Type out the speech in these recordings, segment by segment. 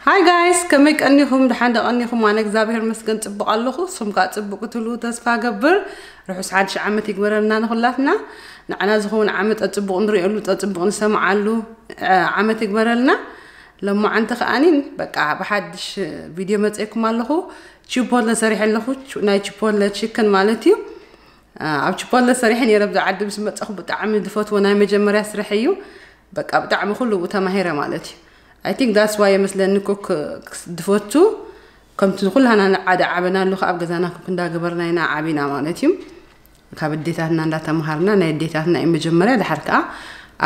Hi guys፣ ከመይ ቀኒኹም? ደሓን ዶ ቀኒኹም? ኣነ እግዚኣብሔር መስገን ጽቡቕ ኣለኹ። ስም ከዓ ጽቡቕ ክትህልዉ ተስፋ ገብር። ርሑስ ሓድሽ ዓመት ይግበረልና ንኹላትና። ንዓና ዝኸውን ዓመት ጸጽቡቕ ንርእየሉ፣ ጸጽቡቕ ንሰምዓሉ፣ እ፣ ዓመት ይግበረልና። ለማዓንቲ ከኣኒን በቃ ብሓድሽ ቪድዮ መጽኤኩም ኣለኹ። ቺፖለ ሰሪሐ ኣለኹ። ቹ-፣ ናይ ቺፖለ ቺክን ማለት እዩ። እ፣ ኣብ ቺፖለ ሰሪሐ ነይረ ኣብዚ ዓዲ ምስ መጻኹ። ብጣዕሚ ዝፈትዎ ናይ መጀመርያ ስራሕ እዩ። በቃ ብጣዕሚ ኩሉ ተማሂረ ማለት እዩ። I think that's why የመስለኒ ኮክ ድፈቱ። ከምቲ ኩላና ንዓደ ዓበናሉ፣ ኣብ ገዛና ኮክ እንዳገበርና ኢና ዓቢና ማለት እዩ። ካብ ኣዴታትና እንዳተማሃርና ናይ ኣዴታትና እዩ መጀመርያ፣ ድሓር ከዓ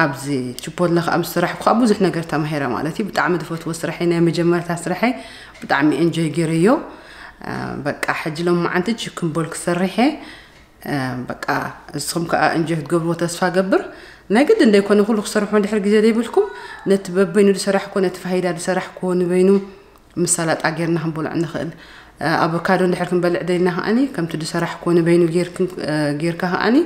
ኣብዚ ቺፖለ ከዓ ምስ ሰራሕኩ ከዓ ብዙሕ ነገር ተማሂረ ማለት እዩ። ብጣዕሚ ዝፈትዎ ስራሐይ፣ ናይ መጀመርታ ስራሐይ ብጣዕሚ ኤንጆይ ገይረዮ። እ፣ በቃ ሕጂ ሎማዓንቲ ቺክን ቦል ክሰርሕ እየ። እ፣ በቃ ንስኹም ከዓ ኤንጆይ ክትገብርዎ ተስፋ ገብር። ናይ ግድን ዘይኮነ ኩሉ ክሰርሑ እንድሕር ግዜ ዘይብልኩም፣ ነቲ በበይኑ ዝሰራሕኩዎ፣ ነቲ ፋሂዳ ዝሰራሕኩዎ ንበይኑ ምስ ሰላጣ ጌርና ክንበልዖ ንኽእል። እ፣ ኣቮካዶ እንድሕር ክንበልዕ ደሊና ከኣኒ ከምቲ ዝሰራሕኩዎ ንበይኑ ጌርክን-፣ እ፣ ጌርካ ከኣኒ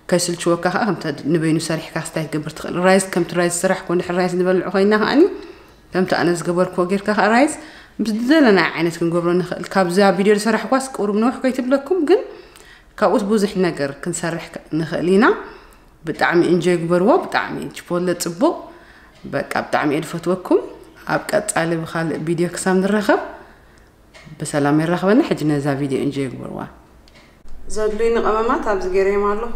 ከይስልችወካ ከኣ ከምቲ ንበይኑ ሰሪሕካ ክስታይ ክትገብር ትኽእል። ራይስ ከምቲ ራይስ ዝሰራሕኩዎ እንድሕር ራይስ ንበልዕ ኮይና ከኣኒ ከምቲ ኣነ ዝገበርኩዎ ጌርካ ከኣ ራይስ ምስ ዝደለናዮ ዓይነት ክንገብሮ ንኽእል። ካብዛ ቪድዮ ዝሰራሕኳስ ቁሩብ ነውሕ ከይትብለኩም፣ ግን ካብኡስ ብዙሕ ነገር ክንሰርሕ ከ-፣ ንኽእል ኢና። ብጣዕሚ ኤንጆይ ግበርዎ። ብጣዕሚ ቺፖለ ጽቡቕ። በቃ ብጣዕሚ እየ ዝፈትወኩም። ኣብ ቀጻሊ ብኻልእ ቪድዮ ክሳብ ንራኸብ ብሰላም የራኽበና። ሕጂ ነዛ ቪድዮ ኤንጆይ ግበርዋ። ዘድልዩኒ ቀመማት ኣብዚ ገይረዮም ኣለኹ።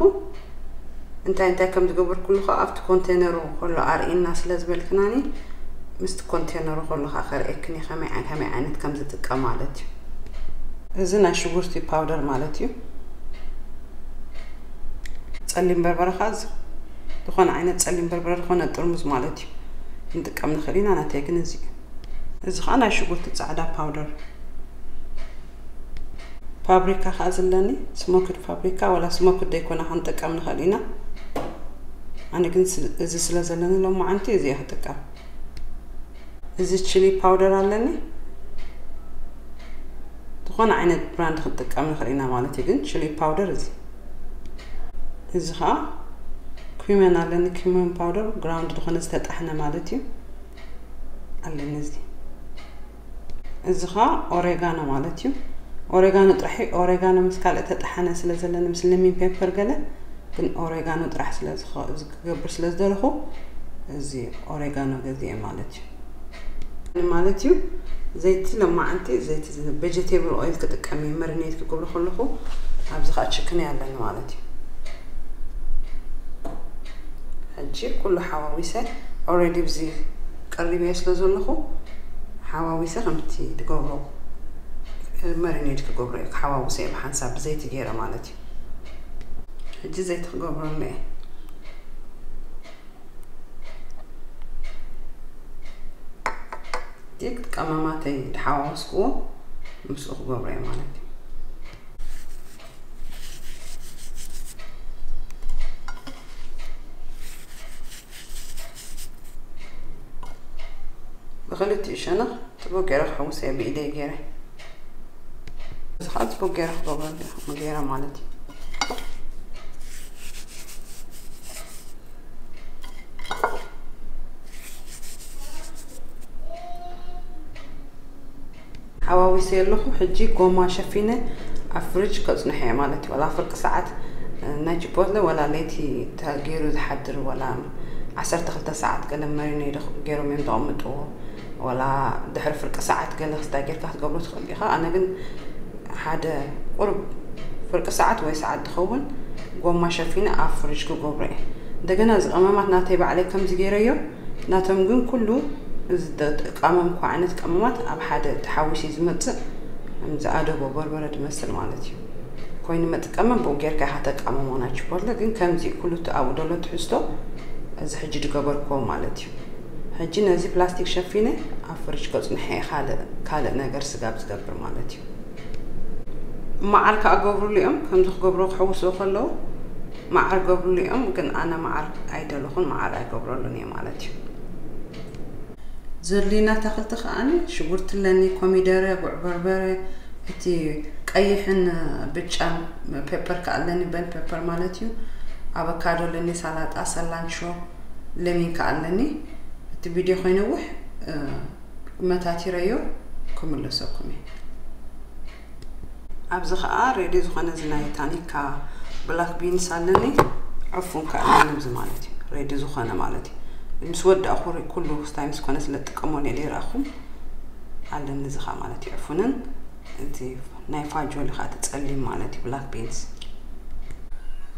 እንታይ እንታይ ከም ዝገበርኩሉ ኸኣ ኣብቲ ኮንቴነሩ ከሎ ኣርእየና ስለ ዝበልክናኒ፣ ምስቲ ኮንቴነሩ ከሎ ኸኣ ከርእየክን እየ ከመይ ዓይ-፣ ከመይ ዓይነት ከም ዝጥቀም ማለት እዩ። እዚ ናይ ሽጉርቲ ፓውደር ማለት እዩ። ጸሊም በርበረ ኸኣ እዚ ዝኾነ ዓይነት ጸሊም በርበረ፣ ዝኾነ ጥርሙዝ ማለት እዩ፣ ክንጥቀም ንኽእል ኢና። ናተይ ግን እዚ እዩ። እዚ ኸኣ ናይ ሽጉርቲ ጻዕዳ ፓውደር። ፓፕሪካ ኸኣ ዘለኒ፣ ስሞክድ ፓፕሪካ፣ ዋላ ስሞክድ ዘይኮነ ክንጥቀም ንኽእል ኢና። ኣነ ግን ስለ-፣ እዚ ስለ ዘለኒ ሎማዓንቲ እዚ እየ ክጥቀም። እዚ ቺሊ ፓውደር ኣለኒ። ዝኾነ ዓይነት ብራንድ ክንጥቀም ንኽእል ኢና ማለት እዩ፣ ግን ቺሊ ፓውደር እዚ። እዚ ኸኣ ኩመን ኣለኒ፣ ኩመን ፓውደር ግራውንድ ዝኾነ ዝተጣሕነ ማለት እዩ። ኣለኒ እዚ። እዚ ኸኣ ኦሬጋኖ ማለት እዩ። ኦሬጋኖ ጥራሕ እዩ። ኦሬጋኖ ምስ ካልእ ተጣሓነ ስለ ዘለኒ፣ ምስ ለሚን ፔፐር ገለ፣ ግን ኦሬጋኖ ጥራሕ ስለ ዝኸ-፣ ዝገብር ስለ ዝደለኹ፣ እዚ ኦሬጋኖ ገዚኤ ማለት እዩ። ማለት እዩ። ዘይቲ ለማዓንቲ፣ ዘይቲ ዝ-፣ ቬጀቴብል ኦይል ክጥቀም እየ፣ መሪኔት ክገብሮ ከለኹ። ኣብዚ ኸኣ ችክን ኣለኒ ማለት እዩ። ሕጂ ኩሉ ሓዋዊሰ ኦልሬዲ ብዚ ቀሪበዮ ስለ ዘለኹ፣ ሓዋዊሰ ከምቲ ትገብሮ መሪኔድ ክገብሮ እየ፣ ክሓዋውሰ እየ ብሓንሳብ ብዘይቲ ገይረ ማለት እዩ። ሕጂ ዘይቲ ክገብረሉ እየ። እቲ ቀመማተይ ድሓዋወስክዎ ምስኡ ክገብሮ እየ ማለት እዩ። ብኽልቲኡ ሸነኽ ጽቡቅ ገይረ ክሕውስ እየ ብኢደይ ገይረ። እዚ ኸዓ ጽቡቅ ገይረ ክገብረሉ እየ፣ ከምኡ ገይረ ማለት እዩ። ሓዋዊሰ ኣለኹ። ሕጂ ጎማ ሸፊነ ኣብ ፍሪጅ ከጽንሖ እየ ማለት እዩ። ዋላ ፍርቂ ሰዓት፣ እ፣ ናይ ቺፖትለ ዋላ ለይቲ ተገይሩ ዝሓድር፣ ዋላ ዓሰርተ ክልተ ሰዓት ገለ መሪኔ ዶ-፣ ገይሮም እዮም ዘቐምጥዎ፣ ዋላ ድሕሪ ፍርቂ ሰዓት ገለ ክስታይ ጌርካ ክትገብሮ ትኽእል ኢኻ። ኣነ ግን ሓደ ቁሩብ ፍርቂ ሰዓት ወይ ሰዓት ዝኸውን ጎማ ሸፊነ ኣብ ፍሪጅ ክገብሮ እየ። እንደገና እዚ ቀመማት ናተይ ባዕለይ ከምዚ ገይረዮ፣ ናቶም ግን ኩሉ እዚ ዝቀመምኩ ዓይነት ቀመማት ኣብ ሓደ ተሓዊሱ እዩ ዝመጽእ። ከምዚ ኣደቦ በርበረ ዝመስል ማለት እዩ። ኮይኑ መጥቀመ ብኡ ጌርካ ኢኻ ተቃመሞ ናይ ቺፖትለ፣ ግን ከምዚ ኩሉ እቲ ኣብኡ ዘሎ ትሕዝቶ እዚ ሕጂ ዝገበርክዎ ማለት እዩ። ሕጂ ነዚ ፕላስቲክ ሸፊነ ኣብ ፍሪጅ ከጽንሖ እየ፣ ካልእ፣ ካልእ ነገር ስጋብ ዝገብር ማለት እዩ። መዓር ከኣ ገብሩሉ እዮም፣ ከምዚ ክገብሩ ክሕውስዎ ከለዉ መዓር ገብሩሉ እዮም፣ ግን ኣነ መዓር ኣይደለኹን፣ መዓር ኣይገብረሉን እየ ማለት እዩ። ዘድልዩና ኣታኽልቲ ከኣኒ ሽጉርቲ ኣለኒ፣ ኮሚደረ፣ ጉዕ በርበረ፣ እቲ ቀይሕን ብጫን ፔፐር ከኣ ኣለኒ፣ በል ፔፐር ማለት እዩ። ኣቮካዶ ኣለኒ፣ ሳላጣ፣ ሰላንትሮ፣ ለሚን ከኣ ኣለኒ። እቲ ቪድዮ ከይነውሕ፣ እ፣ መታቲረዮ ክምለሰኩም እየ። ኣብዚ ኸዓ ሬዲ ዝኾነ እዚ ናይ ታኒካ ብላክ ቢንስ ኣለኒ። ዕፉን ከዓ ኣለኒ፣ እዚ ማለት እዩ። ሬዲ ዝኾነ ማለት እዩ። ምስ ወዳእኹ ሪ-፣ ኩሉ ክስታይ ምስ ኮነ ስለ ዝጥቀሞ እየ ዘይረኣኹም። ኣለኒ እዚ ኸዓ ማለት እዩ። ዕፉንን እቲ ናይ ፋጆሊ ኸዓ እቲ ጸሊም ማለት እዩ፣ ብላክ ቢንስ።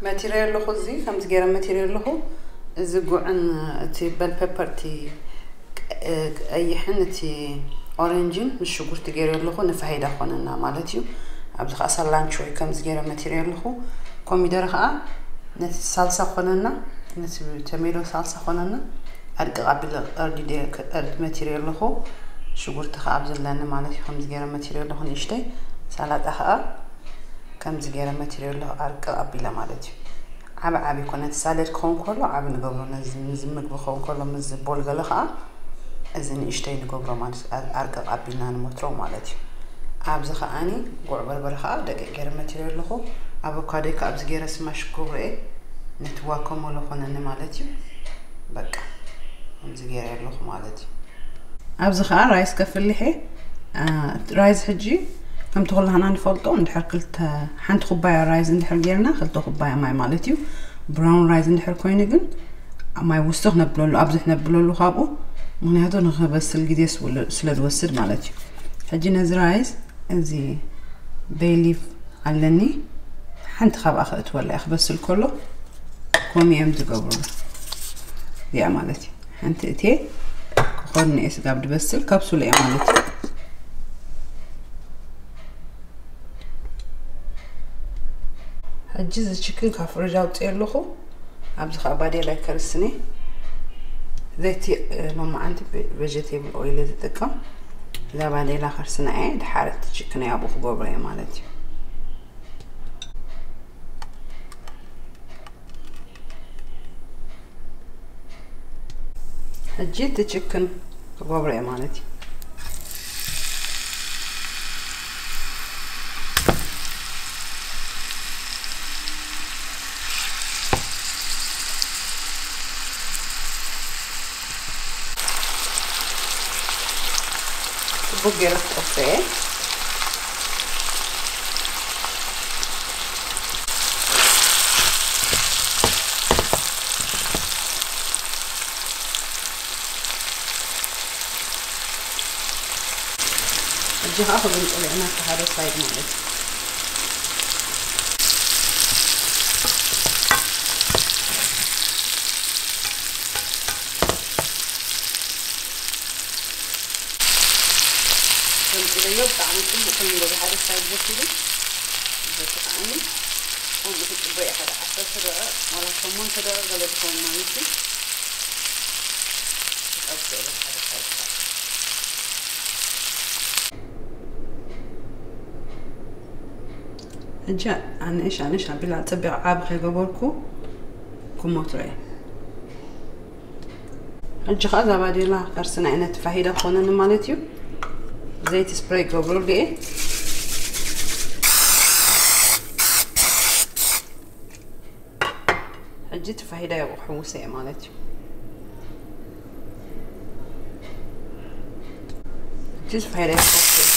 መቲረዮ ኣለኹ፣ እዚ ከምዚ ገይረ መቲረዮ ኣለኹ። እዚ ጉዕን እቲ በል ፔፐር፣ እቲ ቀ-፣ ቀይሕን እቲ ኦሬንጅን ምስ ሽጉርቲ ገይረ ኣለኹ፣ ንፋሂዳ ኮነና ማለት እዩ። ኣብዚ ኸዓ ሳላንቾ እዩ፣ ከምዚ ገይረ መቲረዮ ኣለኹ። ኮሚደረ ኸዓ ነቲ ሳልሳ ኮነና፣ ነቲ ተሜዶ ሳልሳ ኮነና። ኣድቅቕ ኣቢለ ቀርዲደ፣ ቀርድ መቲረዮ ኣለኹ። ሽጉርቲ ኸዓ ኣብዚ ኣለኒ ማለት እዩ፣ ከምዚ ገይረ መቲረዮ ኣለኹ ንእሽተይ። ሳላጣ ኸዓ ከምዚ ገይረ መቲረዮ ኣለኹ፣ ኣድቅቕ ኣቢለ ማለት እዩ። ዓቢ ዓቢ ኮነ፣ እቲ ሳለድ ክኸውን ከሎ ዓቢ ንገብሮ፣ ነዚ፣ ነዚ ምግቢ ክኸውን ከሎ፣ ምስ ዝቦል ገለ ኸዓ እዚ ንእሽተይ ንገብሮ ማለት እዩ፣ ኣር-፣ ኣርቅቕ ኣቢልና ንመትሮ ማለት እዩ። ኣብዚ ኸዓኒ ጉዕ በርበረ ኸዓ ደቂቕ ገይረ መቲረዮ ኣለኹ። ኣቮካዶይ ከኣ ኣብዚ ገይረ ስማሽ ክገብሮ እየ፣ ነቲ ዋካሞለ ኮነኒ ማለት እዩ። በቃ፣ ከምዚ ገይረ ኣለኹ ማለት እዩ። ኣብዚ ኸዓ ራይስ ከፍልሕ እየ። አ፣ ራይስ ሕጂ ከምቲ ኩላህና ንፈልጦ፣ እንድሕር ክልተ፣ ሓንቲ ኩባያ ራይስ እንድሕር ጌርና፣ ክልተ ኩባያ ማይ ማለት እዩ። ብራውን ራይስ እንድሕር ኮይኑ ግን ማይ ውስኽ ነብለሉ፣ ኣብዝሕ ነብለሉ ካብኡ፣ ምኽንያቱ ንኽበስል ግዜ ስለ፣ ስለ ዝወስድ ማለት እዩ። ሕጂ ነዚ ራይስ፣ እዚ ቤይ ሊፍ ኣለኒ፣ ሓንቲ ካብኣ ከእትወላ እየ ክበስል ከሎ፣ ከምኡ እዮም ዝገብሩ። እዚኣ ማለት እዩ። ሓንቲ እቴ ክኾን እየ ስጋብ ድበስል ከብስሎ እየ ማለት እዩ። ሕጂ እዚ ችክን ካብ ፍሪጅ ኣውፅኤ ኣለኹ። ኣብዚ ኸዓ ባዴላ ይከርስኒ። ዘይቲ፣ እ፣ ሎማዓንቲ ቬ-፣ ቬጀቴብል ኦይል እየ ዝጥቀም። እዛ ባዴላ ከርስና እየ፣ ድሓር እቲ ችክን ኣብኡ ክገብሮ እየ ማለት እዩ። ሕጂ እቲ ችክን ክገብሮ እየ ማለት እዩ። ጽቡቕ ገይረ ክጠፍኦ እየ። ሕጂ ኸዓ ክግንጽሎ ኢና፣ እቲ ሓደ ሳይድ ማለት እዩ። ገንጺለዮ ብጣዕሚ ጽቡቕ ኮይኑ በዚ ሓደ ሳይድ በሲሉ፣ በቲ ከዓኒ ከምኡ ክጽበ እየ፣ ሓደ ዓሰርተ ደቂቕ ዋላ ሸሞንተ ደቂቕ ገለ ዝኸውን ማለት እዩ። ክጠብሶ እየ በዚ ሓደ ሳይድ ከዓ። ሕጂ ኣንእሽ ኣንእሽ ኣቢለ ኣጸቢቐ ዓቢ ከይገበርኩ ክሞትሮ እየ። ሕጂ ኸዓ እዛ ባዴላ ከርስና እየ፣ ነቲ ፋሂዳ ክኾነኒ ማለት እዩ። ዘይቲ ስፕሬይ ክገብረሉ እየ። ሕጂ እቲ ፋሂዳ ይብኡ ክሕውሶ እየ ማለት እዩ። ሕጂ እቲ ፋሂዳ ይብኡ ክሕውሶ እየ።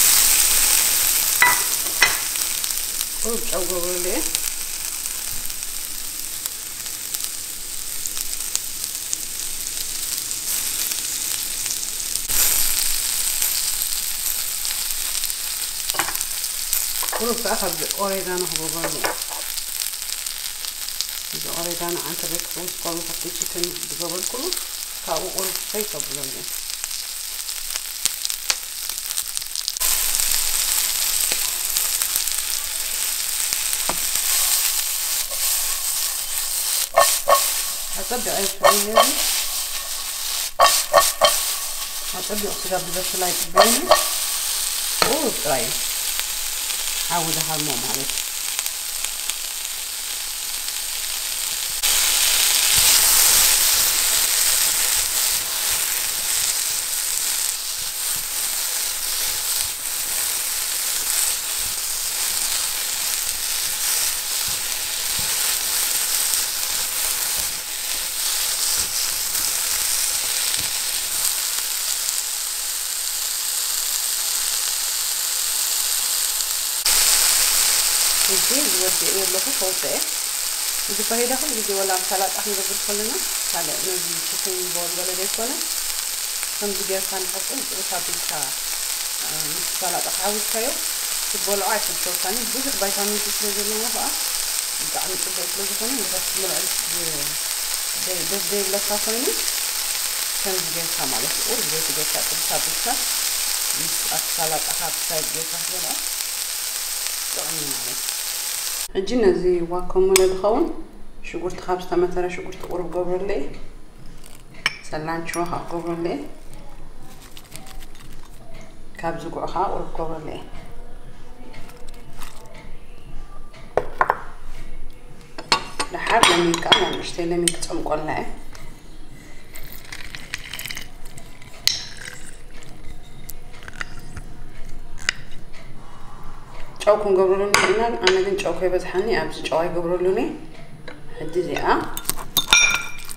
ቁሩብ ጨው ገብረሉ እየ። ቁሩብ ከዓ ካብዚ ኦሬጋኖ ክገብረሉ እየ። እዚ ኦሬጋኖ ዓንተበይ ክሕውስ ከሎ ካብቲ ቺክን ዝገበርኩሉ ካብኡ ቁሩብ ፈይ ከብለሉ እየ። ኣጸቢቑ ኣይብስልን ነይሩ። ኣጸቢቑ ስጋ ብዘፍላ ኣይጽበየኒ። ቁሩብ ጥራይ እዩ። ሓዊ ደሃልሞ ማለት እዩ። እዚ ዝወድእ እየ ኣለኹ፣ ከውፅአ። እዚ ፈሂዳ ኩሉ ግዜ ወላ ኣብ ሰላጣ ክንገብር ከለና፣ ካልእ ነዚ ቺክን ቦል ገለ ዘይኮነ፣ ከምዚ ጌርካ ንኸውፅእ ንጥብስ ኣቢልካ፣ እ፣ ምስ ሰላጣ ሓዊስካዮ ክትበልዖ ኣይተሸግረካን። ብዙሕ ቫይታሚን ሲ ስለ ዘለዎ ከዓ ብጣዕሚ ፅቡቅ ስለ ዝኾነ፣ ንኸትበልዖ ብ-፣ ደይ-፣ ደስ ዘይብለካ ኮይኑ፣ ከምዚ ጌርካ ማለት እዩ፣ ቁሩብ ዘይቲ ጌርካ ጥብስ ኣቢልካ ምስ ኣብቲ ሰላጣኻ ብሳይድ ጌርካ ክትበልዖ ጥዑም እዩ ማለት እዩ። ሕጂ ነዚ ዋኮመለ ዝኸውን ሽጉርቲ፣ ካብ ዝተመተረ ሽጉርቲ ቁሩብ ገብረለይ፣ ሰላንችሮ ካብ ገብረለይ፣ ካብ ዝጉዕ ከዓ ቁሩብ ገብረለይ። ደሓር ለሚን ከዓ ናብ ንእሽተይ ለሚን ክፀምቆልና እየ። ጨው ክንገብረሉ ንኽእል ኢና። ኣነ ግን ጨው ከይበዝሓኒ ኣብዚ ጨው ኣይገብረሉን እየ። ሕጂ እዚኣ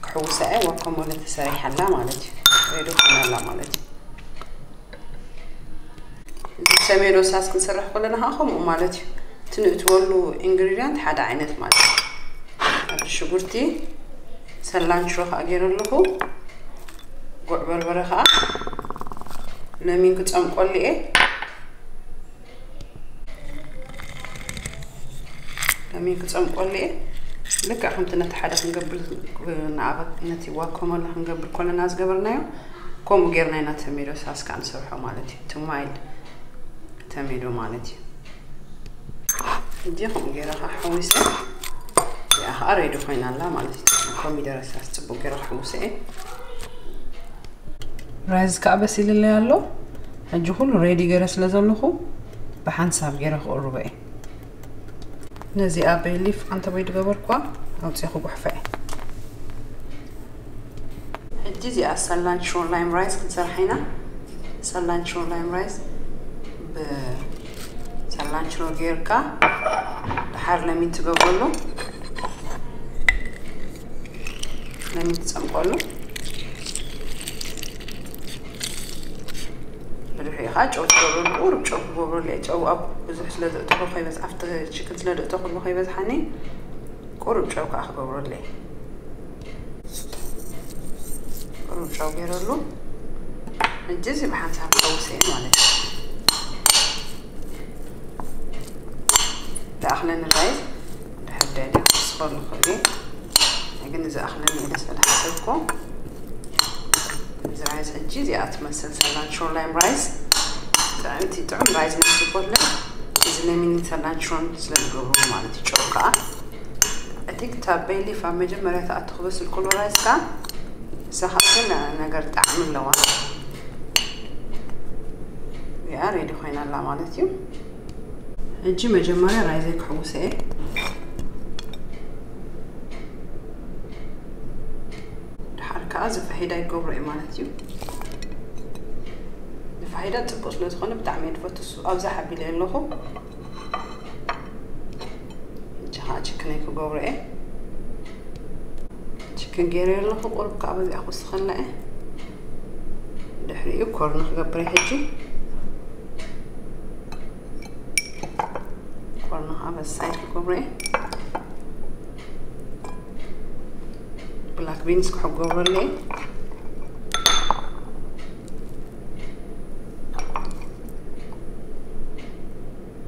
ክሕውሳ እየ። ዋኮመለ ተሰሪሓላ ማለት እዩ። ሬዲ ኮይናላ ማለት እዩ። እዚ ተሜዶ ሳስ ክንሰርሕ ከለና ከዓ ከምኡ ማለት እዩ። እቲ ንእትወሉ ኢንግሪዲየንት ሓደ ዓይነት ማለት እዩ። ኣብዚ ሽጉርቲ፣ ሰላንችሮ ከዓ ገይረ ኣለኹ። ጉዕ በርበረ ከዓ ለሚን ክፀምቆሉ እየ። ለሚን ክፀምቆሉ እየ። ልክዕ ከምቲ ነቲ ሓደ ክንገብር፣ ንኣበ-፣ ነቲ ዋኮመለ ክንገብር ከለና ዝገበርናዮ፣ ከምኡ ጌርና ኢና ተሜዶ ሳስ ከዓ ንሰርሖ ማለት እዩ። እቲ ማይልድ ተሜዶ ማለት እዩ። ሕጂ ከምኡ ጌረ ከዓ ሓዊሰ፣ እዚኣ ከዓ ሬዲ ኮይና ኣላ ማለት እዩ። ኮሚደረ ሳስ ጽቡቅ ጌረ ክሕውሰ እየ። ራይዝ ከዓ በሲልለይ ኣሎ። ሕጂ ኩሉ ሬዲ ገይረ ስለ ዘለኹ ብሓንሳብ ገይረ ክቕርቦ እየ። ነዚኣ ቤይ ሊፍ ኣንተ ወይ ድገበርኳ ኣውፅኤ ክጉሕፈ እየ። ሕጂ እዚኣ ሰላንችሮ ላይም ራይዝ ክንሰርሓ ኢና። ሰላንችሮ ላይም ራይዝ ብሰላንችሮ ጌርካ ድሓር ለሚን ትገብረሉ። ለሚን ትጸምቀሉ። ብድሕሪኡ ኸዓ ጨው ትገብረሉ፣ ቁሩብ ጨው ክገብረሉ እየ። ጨው ኣብ ብዙሕ ስለ ዘእተኹ ከይበዝ-፣ ኣብቲ ችክን ስለ ዘእተኹሉ ከይበዝሓኒ ቁሩብ ጨው ከዓ ክገብረሉ እየ። ቁሩብ ጨው ገይረሉ። ሕጂ እዚ ብሓንሳብ ክሕውስ እየ ማለት እዩ። ዝኣኽለኒ ራይዝ ድሕር ደልየ ክወስኸሉ ይኽእል እየ። ግን ዝኣኽለኒ ኢለ ስለ ዝሓሰብኩ፣ እዚ ራይዝ ሕጂ እዚኣ ትመስል ሰላንችሮ ላይም ራይዝ። ጥዕምቲ፣ ጥዑም ራይዝ ነቲ ዝኮትለ፣ እዚ ለሚን ሰላንችሮን ስለ ዝገብሩ ማለት እዩ። ጨው ከዓ እቲ ክታብ ቤይ ሊፍ ኣብ መጀመርያ ተኣቱ ክበስል ከሎ ራይዝ ከዓ ንሳ ከዓ ገለ ነገር ጣዕሚ ኣለዋ። እዚኣ ሬዲ ኮይና ኣላ ማለት እዩ። ሕጂ መጀመርያ ራይዘይ ክሕውሰ እየ። ድሓር ከዓ ዝፋሒዳ ይገብሮ እየ ማለት እዩ። ዝፋሒዳ ጽቡቅ ስለ ዝኾነ ብጣዕሚ እየ ዝፈቱ። እሱ ኣብዛ ሓቢለ ኣለኹ። ሕጂ ከዓ ችክነይ ክገብሮ እየ። ችክን ገይረ ኣለኹ። ቁሩብ ከዓ በዚኣ ክውስኸልና እየ። ድሕሪኡ ኮርን ክገብር እየ ሕጂ። ኮርን ከዓ በዚ ሳይድ ክገብሮ እየ። ብላክ ቢንስ ክሕገብረሉ እየ።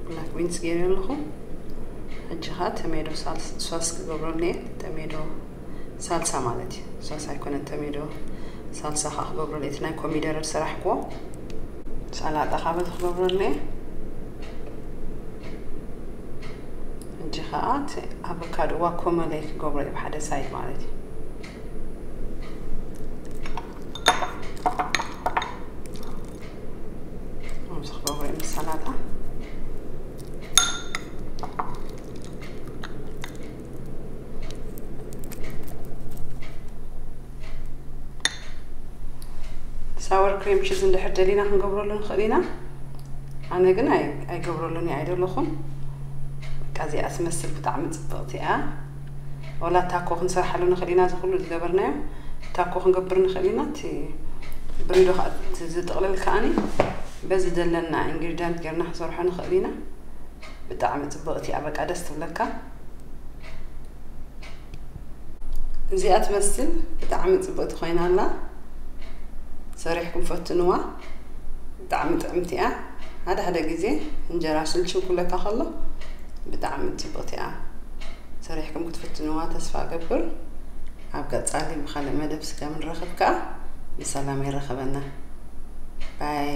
ብላክ ቢንስ ገይረ ኣለኹ። ሕጂ ኸዓ ተሜዶ ሳልስ-፣ ሶስ ክገብረሉ እየ። ተሜዶ ሳልሳ ማለት እዩ። ሶስ ኣይኮነን፣ ተሜዶ ሳልሳ ኸዓ ክገብረሉ እየ። እቲ ናይ ኮሚደረ ዝሰራሕክዎ ሰላጣ ኸዓ በዚ ክገብረሉ እየ። ሕጂ ኸዓ እቲ ኣቮካዶ ዋኮመለ ክገብሮ እየ ብሓደ ሳይድ ማለት እዩ። ኣብዚ ክገብሮ እየ ምስ ሰላጣ። ሳወር ክሬም ቺዝ እንድሕር ደሊና ክንገብረሉ ንኽእል ኢና። ኣነ ግን ኣይ-፣ ኣይገብረሉን እየ፣ ኣይደለኹን። በቃ እዚኣ ትመስል ብጣዕሚ ጽብቕቲ እያ። ወላ ታኮ ክንሰርሓሉ ንኽእል ኢና፣ እዚ ኩሉ ዝገበርናዮ ታኮ ክንገብር ንኽእል ኢና። እቲ ብሪዶ ከዓ፣ እቲ ዝጥቕልል ከዓኒ በዚ ዘለና ኢንግሪዲየንት ጌርና ክንሰርሖ ንኽእል ኢና። ብጣዕሚ ጽብቕቲ እያ፣ በቃ ደስ ትብለካ። እዚኣ ትመስል ብጣዕሚ ጽብቕቲ ኮይና ኣላ። ሰሪሕኩም ፈትንዋ፣ ብጣዕሚ ጥዕምቲ እያ። ሓደ ሓደ ግዜ እንጀራ ስልችው ክብለካ ከሎ ብጣዕሚ ጽብቕቲ እያ። ሰሪሕኩም ክትፍትንዋ ተስፋ እገብር። ኣብ ቀጻሊ ብኻልእ መደብ ስጋብ ንራኸብ ከኣ ብሰላም የራኸበና። ባይ።